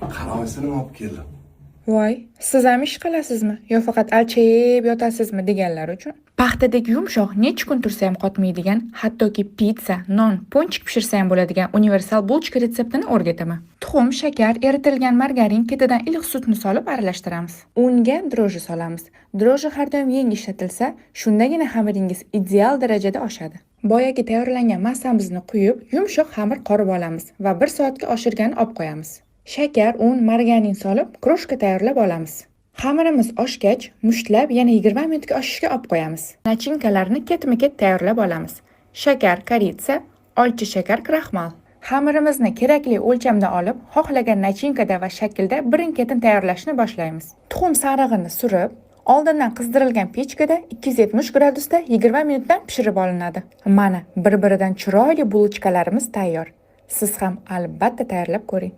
Qaroysini olib keldim. Voy, siz ham ish qilasizmi yo faqat alchayib yotasizmi deganlar uchun paxtadek yumshoq, necha kun tursa ham qotmaydigan, hattoki pitsa, non, пончик pishirsa ham bo'ladigan universal булочка retseptini o'rgataman. Tuxum, shakar, eritilgan margarin, ketidan iliq sutni solib aralashtiramiz. Unga дрожжи solamiz. Дрожжи har doim yangi ishlatilsa, shundagina xamiringiz ideal darajada oshadi. Boyagi tayyorlangan massamizni quyib, yumshoq xamir qorib olamiz va bir soatga oshirgani olib qo'yamiz. Shakar, un, margarin solib, крошка tayyorlab olamiz. Xamirimiz oshgach, mushtlab yana 20 minutga oshishga olib qo'yamiz. Начинка larni ketma-ket tayyorlab olamiz. Shakar, корица, olcha, shakar, kraxmal. Xamirimizni kerakli o'lchamda olib, xohlagan начинка da va shaklda birin-ketin tayyorlashni boshlaymiz. Tuxum sarig'ini surib, oldindan qizdirilgan pechkada 270 gradusda 20 minutdan pishirib olinadi. Mana, bir-biridan chiroyli булочка larimiz tayyor. Siz ham albatta tayyorlab ko'ring.